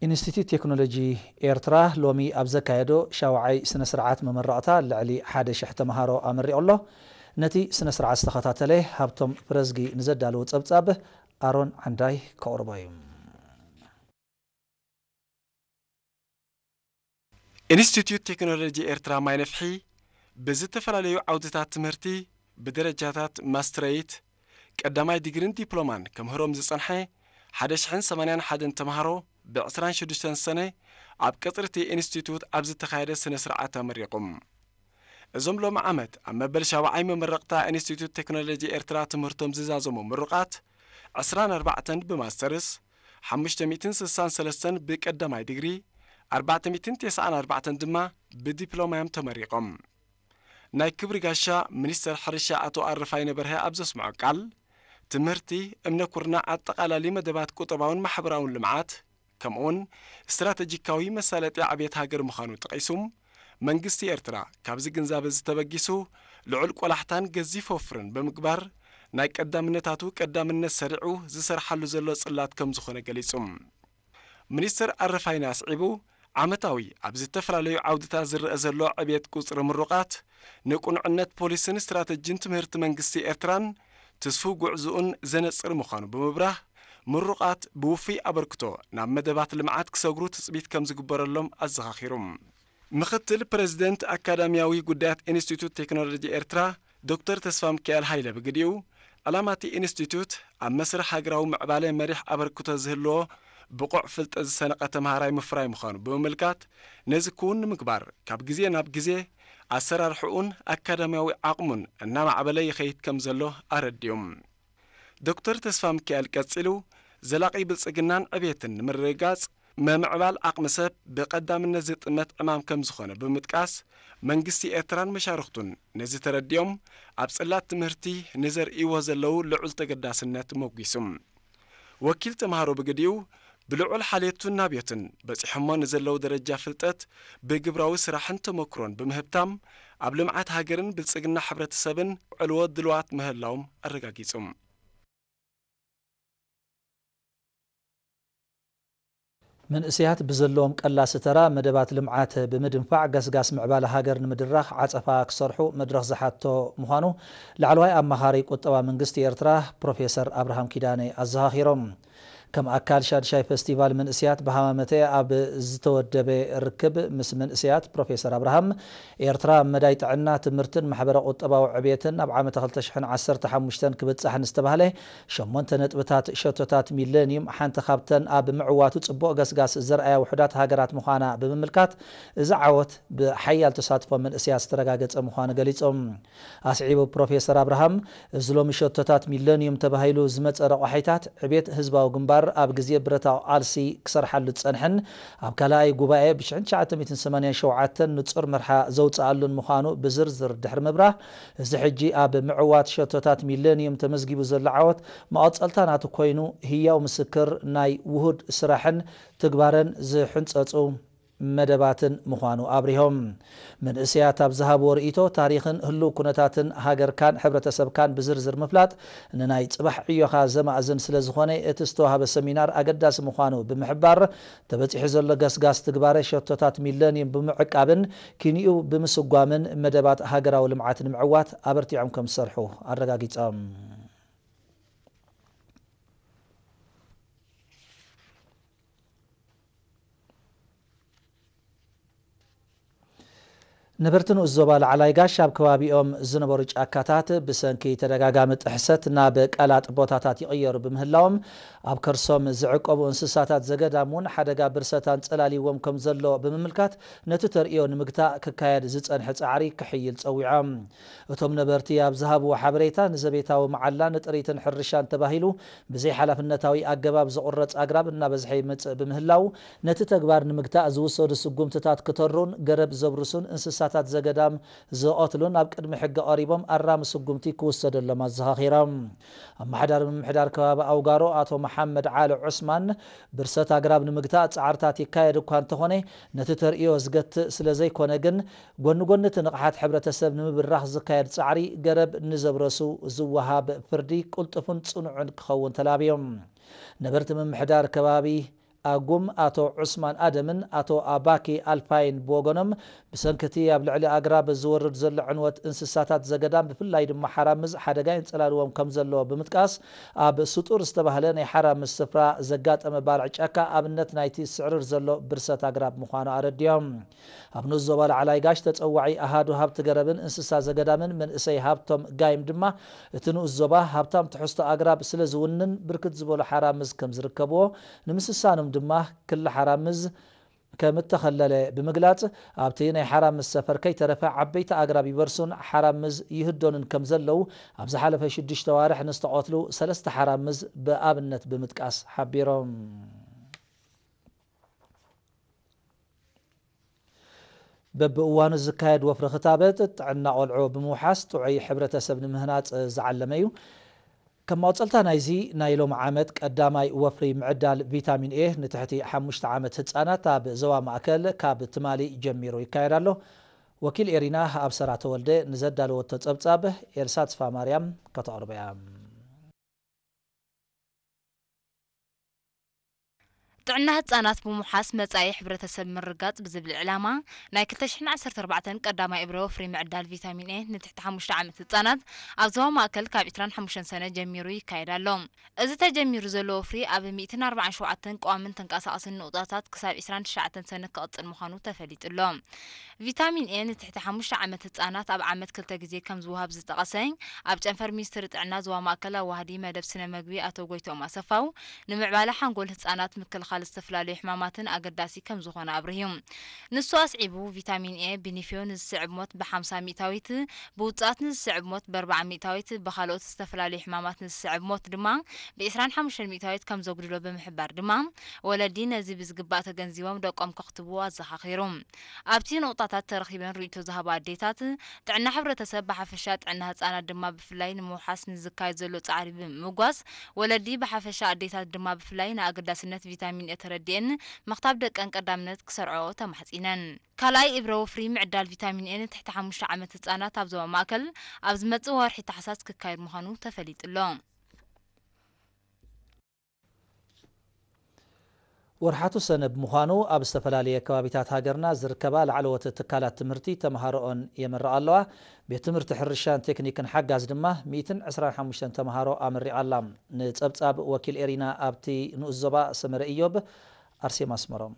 ኢንስቲትዩት ቴክኖሎጂ ኤርትራ ሎሚ ኣብ ዘካየዶ ሻውዓይ ስነ ስርዓት መመረቕታ ልዕሊ ሓደ ሽሕ ተምሃሮ ኣመሪቑ ኣሎ። ነቲ ስነ ስርዓት ዝተኸታተለ ሃብቶም ፍረዝጊ ንዘዳለዎ ጸብጻብ ኣሮን ዓንዳይ ከቕርቦ እዩ። ኢንስቲትዩት ቴክኖሎጂ ኤርትራ ማይነፍሒ ብዝተፈላለዩ ዓውድታት ትምህርቲ ብደረጃታት ማስትረይት፣ ቀዳማይ ዲግሪን ዲፕሎማን ከምህሮም ዝጸንሐ ሓደ ሽሕን ሰማንያን ሓደን ተምሃሮ ብዕስራን ሽዱሽተን ሰነ ኣብ ቀጽሪ እቲ ኢንስቲትዩት ኣብ ዝተኻየደ ስነ ስርዓት ኣመሪቑም። እዞም ሎሚ ዓመት ኣብ መበል ሻውዓይ መመረቕታ ኢንስቲትዩት ቴክኖሎጂ ኤርትራ ትምህርቶም ዝዛዘሙ ምሩቓት ዕስራን ኣርባዕተን ብማስተርስ፣ ሓሙሽተ ሚእትን ስሳን ሰለስተን ብቀዳማይ ዲግሪ፣ ኣርባዕተ ሚእትን ተስዓን ኣርባዕተን ድማ ብዲፕሎማ እዮም ተመሪቖም። ናይ ክብሪ ጋሻ ሚኒስተር ሕርሻ ኣቶ ኣረፋይነ በርሀ ኣብ ዘስምዖ ቃል፣ ትምህርቲ እምነ ኩርናዕ ኣጠቓላሊ መደባት ቁጠባውን ማሕበራውን ልምዓት፣ ከምኡውን ስትራተጂካዊ መሳለጥያ ዕብየት ሃገር ምዃኑ ጠቒሱ፣ መንግስቲ ኤርትራ ካብዚ ግንዛበ እዚ ተበጊሱ ልዑል ቆላሕታን ገዚፍ ወፍርን ብምግባር ናይ ቀዳምነታቱ ቀዳምነት ሰሪዑ ዝሰርሓሉ ዘሎ ጽላት ከም ዝኾነ ገሊጹ። ሚኒስተር ኣረፋይነ ኣስዒቡ፣ ዓመታዊ ኣብ ዝተፈላለዩ ዓውድታት ዝረአ ዘሎ ዕብየት ቁጽሪ ምሩቓት ንቅኑዕነት ፖሊስን ስትራተጂን ትምህርቲ መንግስቲ ኤርትራን ትስፉው ጉዕዝኡን ዘነጽር ምዃኑ ብምብራህ፣ ምሩቓት ብውፉይ ኣበርክቶ ናብ መደባት ልምዓት ክሰግሩ ትጽቢት ከም ዝግበረሎም ኣዘኻኺሩ። ምኽትል ፕረዚደንት ኣካዳሚያዊ ጉዳያት ኢንስቲትዩት ቴክኖሎጂ ኤርትራ ዶክተር ተስፋሚካኤል ሃይለ ብግዲኡ፣ ዕላማ እቲ ኢንስቲትዩት ኣብ መስርሕ ሃገራዊ ምዕባለ መሪሕ ኣበርክቶ ዝህልዎ ብቑዕ ፍልጠት ዝሰነቐ ተምሃራይ ምፍራይ ምዃኑ ብምምልካት፣ ነዚ ክውን ንምግባር ካብ ግዜ ናብ ግዜ ኣሰራርሕኡን ኣካዳሚያዊ ዓቕሙን እናማዕበለ ይኸይድ ከም ዘሎ ኣረዲኡ። ዶክተር ተስፋሚካኤል ቀጺሉ፣ ዘላቒ ብልጽግናን ዕብየትን ንምርግጋጽ ምምዕባል ዓቕሚ ሰብ ብቐዳምነት ዝጥመት ዕማም ከም ዝኾነ ብምጥቃስ፣ መንግስቲ ኤርትራን መሻርኽቱን ነዚ ተረዲኦም ኣብ ጽላት ትምህርቲ ንዘርእይዎ ዘለዉ ልዑል ተገዳስነት ሞጒሱ። ወኪል ተምሃሮ ብግዲኡ፣ ብልዑል ሓልዮቱን ናብዮትን በጺሖሞ ንዘለዉ ደረጃ ፍልጠት ብግብራዊ ስራሕን ተመክሮን ብምህብታም፣ ኣብ ልምዓት ሃገርን ብልጽግና ሕብረተሰብን ዕልዎ ድልዋት ምህላዎም ኣረጋጊጹ። መንእሰያት ብዘለዎም ቀላሲ ተራ መደባት ልምዓት ብምድንፋዕ ገስጋስ ምዕባለ ሃገር ንምድራኽ ዓጸፋ ክሰርሑ መድረኽ ዝሓቶ ምዃኑ ላዕለዋይ ኣማኻሪ ቁጠባ መንግስቲ ኤርትራ ፕሮፌሰር ኣብርሃም ኪዳነ ኣዘኻኺሮም። ከም ኣካል ሻድሻይ ፈስቲቫል መንእሰያት ብሃማመተ ኣብ ዝተወደበ ርክብ ምስ መንእሰያት ፕሮፌሰር ኣብርሃም፣ ኤርትራ ኣብ መዳይ ጥዕና፣ ትምህርትን ማሕበረ ቁጠባዊ ዕብየትን ኣብ ዓመተ ክልተ ሽሕን ዓሰርተ ሓሙሽተን ክብጻሕ ንዝተባህለ ሸሞንተ ነጥብታት ሸቶታት ሚለንዩም ሓንቲ ካብተን ኣብ ምዕዋቱ ጽቡቕ ገስጋስ ዘርኣያ ውሑዳት ሃገራት ምዃና ብምምልካት፣ እዚ ዓወት ብሓያል ተሳትፎ መንእሰያት ዝተረጋገጸ ምዃኑ ገሊጾም። ኣስዒቡ ፕሮፌሰር ኣብርሃም፣ እዚ ሎሚ ሸቶታት ሚለንዩም ተባሂሉ ዝመጸ ረቋሒታት ዕብየት ህዝባዊ ግንባር ኣብ ግዜ ብረታዊ ቃልሲ ክሰርሓሉ ዝጸንሐን ኣብ ካልኣይ ጉባኤ ብ ሽሕን ትሽዓተ ሚእትን ሰማንያን ሸውዓተን ንጹር መርሓ ዘውጽኣሉን ምዃኑ ብዝርዝር ድሕሪ ምብራህ፣ እዚ ሕጂ ኣብ ምዕዋት ሸቶታት ሚለንዩም ተመዝጊቡ ዘሎ ዓወት መቐጸልታ ናቱ ኮይኑ ህያው ምስክር ናይ ውሁድ ስራሕን ትግባረን ዝሕንጸጹ መደባትን ምዃኑ ኣብሪሆም። መንእሰያት ኣብ ዝሃብዎ ርእይቶ፣ ታሪኽን ህሉው ኩነታትን ሃገርካን ሕብረተሰብካን ብዝርዝር ምፍላጥ ንናይ ጽባሕ ዕዮኻ ዘማእዝን ስለ ዝኾነ፣ እቲ ዝተዋህበ ሰሚናር ኣገዳሲ ምዃኑ ብምሕባር፣ ተበጺሑ ዘሎ ገስጋስ ትግባረ ሸቶታት ሚለንዩም ብምዕቃብን ኪንኡ ብምስጓምን መደባት ሃገራዊ ልምዓት ንምዕዋት ኣበርቲዖም ከም ዝሰርሑ ኣረጋጊጾም። ነበርቲ ንኡስ ዞባ ላዕላይ ጋሽ ኣብ ከባቢኦም ዝነበሩ ጫካታት ብሰንኪ ተደጋጋሚ ጥሕሰት ናብ ቀላጥ ቦታታት ይቕየሩ ብምህላዎም፣ ኣብ ከርሶም ዝዕቀቡ እንስሳታት ዘገዳም እውን ሓደጋ ብርሰት ኣንጸላልይዎም ከም ዘሎ ብምምልካት፣ ነቲ ተርእዮ ንምግታእ ክካየድ ዝጸንሐ ጻዕሪ ክሕይል ጸዊዖም። እቶም ነበርቲ ኣብ ዝሃብዎ ሓበሬታ፣ ንዘቤታዊ መዓላ ንጥሪትን ሕርሻን ተባሂሉ ብዘይሓላፍነታዊ ኣገባብ ዝቑረጽ ኣግራብ እናበዝሐ ይመጽእ ብምህላው፣ ነቲ ተግባር ንምግታእ ዝውሰዱ ስጉምትታት ክተሩን ገረብ ዘብርሱን እንስሳታት ዘገዳም ዝቐትሉን ኣብ ቅድሚ ሕጊ ቀሪቦም ኣራሚ ስጉምቲ ክውሰደሎም ኣዘኻኺሮም። ኣመሓዳሪ ምምሕዳር ከባቢ ኣውጋሮ ኣቶ መሓመድ ዓሊ ዑስማን፣ ብርሰት ኣግራብ ንምግታእ ጻዕርታት ይካየድ እኳ እንተኾነ፣ ነቲ ተርእዮ ዝገትእ ስለ ዘይኮነ ግን፣ ጎኒ ጎኒ እቲ ንቕሓት ሕብረተሰብ ንምብራኽ ዝካየድ ጻዕሪ፣ ገረብ ንዘብረሱ ዝወሃብ ፍርዲ ቅልጡፍን ጽኑዕን ክኸውን ተላብዮም። ነበርቲ ምምሕዳር ከባቢ ኣጉም ኣቶ ዑስማን ኣደምን ኣቶ ኣባኪ ኣልፓይን ብወገኖም፣ ብሰንኪ እቲ ኣብ ልዕሊ ኣግራብ ዝወርድ ዘሎ ዕንወት እንስሳታት ዘገዳም፣ ብፍላይ ድማ ሓራምዝ ሓደጋ የንጸላልዎም ከም ዘሎ ብምጥቃስ፣ ኣብ ስጡር ዝተባህለ ናይ ሓራምዝ ስፍራ ዘጋጠመ ባርዕ ጫካ ኣብነት ናይቲ ስዕርር ዘሎ ብርሰት ኣግራብ ምዃኑ ኣረዲኦም። ኣብ ንኡስ ዞባ ላዕላይ ጋሽ ተጸዋዒ ኣሃዱ ሃብቲ ገረብን እንስሳ ዘገዳምን መንእሰይ ሃብቶም ጋይም ድማ፣ እቲ ንኡስ ዞባ ሃብታም ትሕዝቶ ኣግራብ ስለ ዝውንን፣ ብርክት ዝበሉ ሓራምዝ ከም ዝርከብዎ፣ ንምስሳኖም ድማ ክሊ ሓራምዝ ከም እተኸለለ ብምግላጽ፣ ኣብቲ ናይ ሓራምዝ ሰፈር ከይተረፈ ዓበይቲ ኣግራብ ይበርሱን ሓራምዝ ይህደኑን ከም ዘለዉ፣ ኣብ ዝሓለፈ ሽዱሽተ ዋርሕ ንዝተቐትሉ ሰለስተ ሓራምዝ ብኣብነት ብምጥቃስ ሓቢሮም። በብእዋኑ ዝካየድ ወፍሪ ክታበት ጥዕና ቆልዑ ብምውሓስ ጥዑይ ሕብረተሰብ ንምህናጽ ዝዓለመ እዩ። ከም መቐጸልታ ናይዚ ናይ ሎሚ ዓመት ቀዳማይ ወፍሪ ምዕዳል ቪታሚን ኤ ንትሕቲ ሓሙሽተ ዓመት ህጻናት ኣብ ዞባ ማእከል ካብ ትማሊ ጀሚሩ ይካየድ ኣሎ። ወኪል ኤሪና ኣብሰራ ተወልደ ንዘዳለወቶ ጸብጻብ ኤልሳ ተስፋ ማርያም ከተቕርቦ እያ። ጥዕና ህጻናት ብምውሓስ መጻኢ ሕብረተሰብ ምርጋጽ ብዝብል ዕላማ፣ ናይ ክልተ ሽሕን ዓሰርተ ኣርባዕተን ቀዳማይ እብረ ወፍሪ ምዕዳል ቪታሚን ኤ ንትሕቲ ሓሙሽተ ዓመት ህጻናት ኣብ ዞባ ማእከል ካብ ዕስራን ሓሙሽተን ሰነ ጀሚሩ ይካየድ ኣሎ። እዚ ተጀሚሩ ዘሎ ወፍሪ ኣብ ሚእትን ኣርባዓን ሸውዓተን ቀዋምን ተንቀሳቐስን ንቑጣታት ክሳብ ዕስራን ትሽዓተን ሰነ ክቕጽል ምዃኑ ተፈሊጡ ኣሎ። ቪታሚን ኤ ንትሕቲ ሓሙሽተ ዓመት ህጻናት ኣብ ዓመት ክልተ ግዜ ከም ዝወሃብ ዝጠቐሰ ኣብ ጨንፈር ሚኒስትሪ ጥዕና ዞባ ማእከል ኣዋህዲ መደብ ስነ መግቢ ኣቶ ጎይትኦም ኣሰፋው፣ ንምዕባለ ሓንጎል ህጻናት ምክልኻል ዝተፈላለዩ ሕማማትን ኣገዳሲ ከም ዝኾነ ኣብሪሁ። ንሱ ኣስዒቡ፣ ቪታሚን ኤ ብኒፊዮ ንዝስዕብ ሞት ብሓምሳ ሚእታዊት፣ ብውጽኣት ንዝስዕብ ሞት ብኣርባዓ ሚእታዊት፣ ብኻልኦት ዝተፈላለዩ ሕማማት ንዝስዕብ ሞት ድማ ብዕስራን ሓሙሽተን ሚእታዊት ከም ዘጉድሎ ብምሕባር ድማ፣ ወለዲ ነዚ ብዝግባእ ተገንዚቦም ደቆም ከኽትብዎ ኣዘኻኺሩ። ኣብቲ ንቑጣታት ተረኺበን ርእይቶ ዝሃባ ኣዴታት፣ ጥዕና ሕብረተሰብ ብሓፈሻ ጥዕና ህጻናት ድማ ብፍላይ ንምውሓስ ንዝካየድ ዘሎ ጻዕሪ ብምምጓስ፣ ወለዲ ብሓፈሻ ኣዴታት ድማ ብፍላይ ንኣገዳስነት ቪታሚን ኤ ተረዲኤን ምኽታብ ደቀን ቀዳምነት ክሰርዐኦ ተማሕጺነን። ካልኣይ እብረ ወፍሪ ምዕዳል ቪታሚን ኤ ንትሕቲ ሓሙሽተ ዓመት ህጻናት ኣብ ዞባ ማእከል ኣብ ዝመጽእ ወርሒ ታሕሳስ ክካየድ ምዃኑ ተፈሊጡ ኣሎ። ወርሓቱ ሰነ ብምዃኑ፣ ኣብ ዝተፈላለየ ከባቢታት ሃገርና ዝርከባ ላዕለዎት ትካላት ትምህርቲ ተምሃሮኦን የመርቓ ኣለዋ። ቤት ትምህርቲ ሕርሻን ቴክኒክን ሓጋዝ ድማ ሚእትን ዕስራን ሓሙሽተን ተምሃሮ ኣመሪቓ ኣላ። ንጸብጻብ ወኪል ኤሪና ኣብቲ ንኡስ ዞባ ሰመረ ኢዮብ፣ ኣርሴማ ኣስመሮም።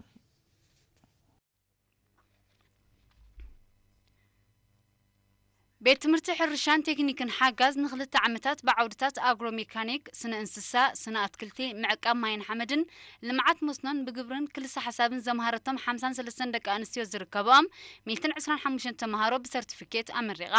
ቤት ትምህርቲ ሕርሻን ቴክኒክን ሓጋዝ ንኽልተ ዓመታት ብዓውድታት ኣግሮ ሜካኒክ፣ ስነ እንስሳ፣ ስነ ኣትክልቲ፣ ምዕቃብ ማይን ሓመድን፣ ልምዓት መስኖን ብግብርን ክልሰ ሓሳብን ዘምሃረቶም ሓምሳን ሰለስተን ደቂ ኣንስትዮ ዝርከብኦም ሚእትን ዕስራን ሓሙሽተን ተምሃሮ ብሰርቲፊኬት ኣመሪቓ።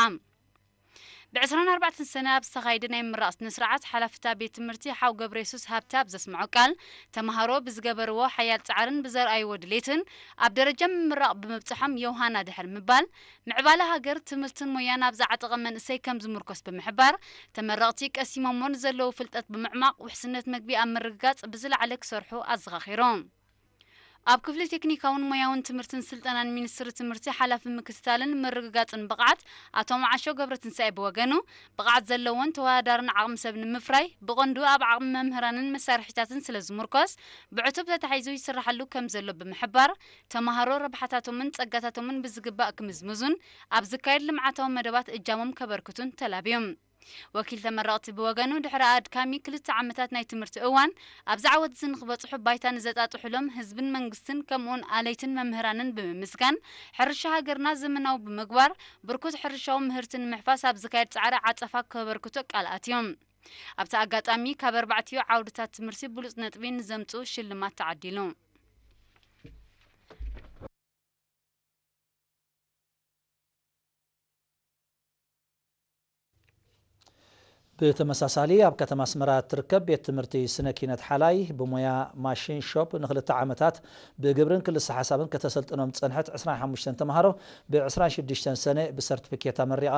ብ ዕስራን ኣርባዕተን ሰነ ኣብ ዝተኻየደ ናይ ምምራቕ ስነ ስርዓት፣ ሓላፊ እታ ቤት ትምህርቲ ሓው ገብረየሱስ ሃብተ ኣብ ዘስምዖ ቃል፣ ተምሃሮ ብዝገበርዎ ሓያል ጻዕርን ብዘርኣይዎ ድሌትን ኣብ ደረጃ ምምራቕ ብምብጽሖም የውሃና ድሕሪ ምባል፣ ምዕባለ ሃገር ትምህርትን ሞያን ኣብ ዝዓጠቐ መንእሰይ ከም ዝምርኮስ ብምሕባር፣ ተመረቕቲ ቀሲሞሞ ንዘለዉ ፍልጠት ብምዕማቕ ውሕስነት መግቢ ኣብ ምርግጋጽ ብዝለዓለ ክሰርሑ ኣዘኻኺሮም። ኣብ ክፍሊ ቴክኒካውን ሞያውን ትምህርትን ስልጠናን ሚኒስትሪ ትምህርቲ ሓላፊ ምክትታልን ምርግጋጽን ብቕዓት ኣቶ መዓሾ ገብረትንሳኤ ብወገኑ፣ ብቕዓት ዘለዎን ተወዳዳርን ዓቕሚ ሰብ ንምፍራይ ብቐንዱ ኣብ ዓቕሚ መምህራንን መሳርሒታትን ስለ ዝምርኮስ፣ ብዕቱብ ተታሒዙ ይስራሓሉ ከም ዘሎ ብምሕባር፣ ተምሃሮ ረብሓታቶምን ጸጋታቶምን ብዝግባእ ክምዝምዙን ኣብ ዝካየድ ልምዓታዊ መደባት እጃሞም ከበርክቱን ተላብዮም። ወኪል ተመረቕቲ ብወገኑ፣ ድሕሪ ኣድካሚ ክልተ ዓመታት ናይ ትምህርቲ እዋን፣ ኣብዚ ዓወት እዚ ንኽበጽሑ ባይታ ንዘጣጥሑሎም ህዝብን መንግስትን፣ ከምኡውን ኣለይትን መምህራንን ብምምስጋን፣ ሕርሻ ሃገርና ዘመናዊ ብምግባር፣ ብርኩት ሕርሻዊ ምህርቲ ንምሕፋስ ኣብ ዝካየድ ጻዕሪ ዓጸፋ ከበርክቱ ቃል ኣትዮም። ኣብቲ ኣጋጣሚ፣ ካብ ኣርባዕቲኡ ዓውድታት ትምህርቲ ብሉጽ ነጥቢ ንዘምጽኡ ሽልማት ተዓዲሉ። ብተመሳሳሊ፣ ኣብ ከተማ ኣስመራ እትርከብ ቤት ትምህርቲ ስነ ኪነት ሓላይ ብሞያ ማሽን ሾፕ ንክልተ ዓመታት ብግብርን ክልሰ ሓሳብን ከተሰልጥኖም ዝጸንሐት ዕስራን ሓሙሽተን ተምሃሮ ብ ዕስራን ሽዱሽተን ሰነ ብሰርቲፊኬት ኣመሪቓ።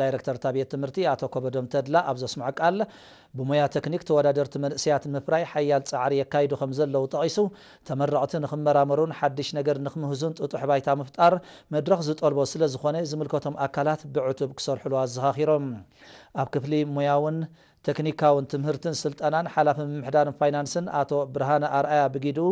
ዳይረክተር እታ ቤት ትምህርቲ ኣቶ ኮበዶም ተድላ ኣብ ዘስምዖ ቃል፣ ብሞያ ተክኒክ ተወዳደርቲ መንእሰያት ንምፍራይ ሓያል ጻዕሪ የካይዱ ከም ዘለዉ ጠቒሱ፣ ተመረቕቲ ንኽመራመሩን ሓድሽ ነገር ንኽምህዙን ጥጡሕ ባይታ ምፍጣር መድረኽ ዝጠልቦ ስለ ዝኾነ፣ ዝምልከቶም ኣካላት ብዕቱብ ክሰርሕሉ ኣዘኻኺሮም። ኣብ ክፍሊ ሞያውን ቴክኒካውን ትምህርትን ስልጠናን ሓላፊ ምምሕዳርን ፋይናንስን ኣቶ ብርሃነ ኣርኣያ ብጊድኡ፣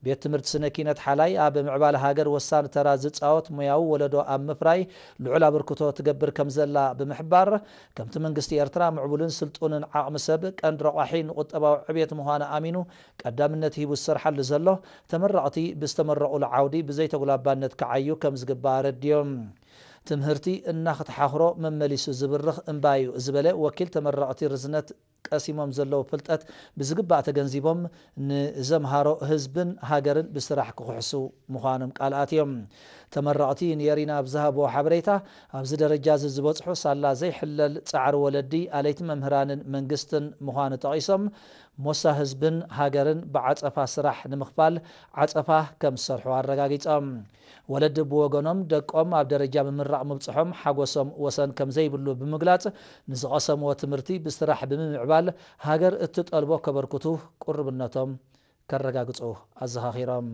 ቤት ትምህርቲ ስነ ኪነት ሓላይ ኣብ ምዕባለ ሃገር ወሳኒ ተራ ዝጻወት ሞያዊ ወለዶ ኣብ ምፍራይ ልዑል ኣበርክቶ ትገብር ከም ዘላ ብምሕባር፣ ከምቲ መንግስቲ ኤርትራ ምዕቡልን ስልጡንን ዓቕሚ ሰብ ቀንዲ ረቋሒ ንቁጠባዊ ዕብየት ምዃኑ ኣሚኑ ቀዳምነት ሂቡ ዝሰርሓሉ ዘሎ፣ ተመረቕቲ ብዝተመረቑሉ ዓውዲ ብዘይተጉላባነት ክዓዩ ከም ዝግባእ ኣረድዮም። ትምህርቲ እናኽትሓኽሮ መመሊሱ ዝብርኽ እምባ እዩ ዝበለ ወኪል ተመረቕቲ፣ ርዝነት ቀሲሞም ዘለዉ ፍልጠት ብዝግባእ ተገንዚቦም ንዘምሃሮ ህዝብን ሃገርን ብስራሕ ክኽሕሱ ምዃኖም ቃል ኣትዮም። ተመረቕቲ ንኤሪና ኣብ ዝሃብዎ ሓበሬታ፣ ኣብዚ ደረጃ እዚ ዝበጽሑ ሳላ ዘይሕለል ጻዕሪ ወለዲ፣ ኣለይቲ መምህራንን መንግስትን ምዃኑ ጠቒሶም፣ ሞሳ ህዝብን ሃገርን ብዓጸፋ ስራሕ ንምኽፋል ዓጸፋ ከም ዝሰርሑ ኣረጋጊጾም። ወለዲ ብወገኖም፣ ደቆም ኣብ ደረጃ ምምራቕ ምብጽሖም ሓጎሶም ወሰን ከም ዘይብሉ ብምግላጽ፣ ንዝቐሰምዎ ትምህርቲ ብስራሕ ብምምዕባል ሃገር እትጠልቦ ከበርክቱ ቅሩብነቶም ከረጋግጹ ኣዘኻኺሮም።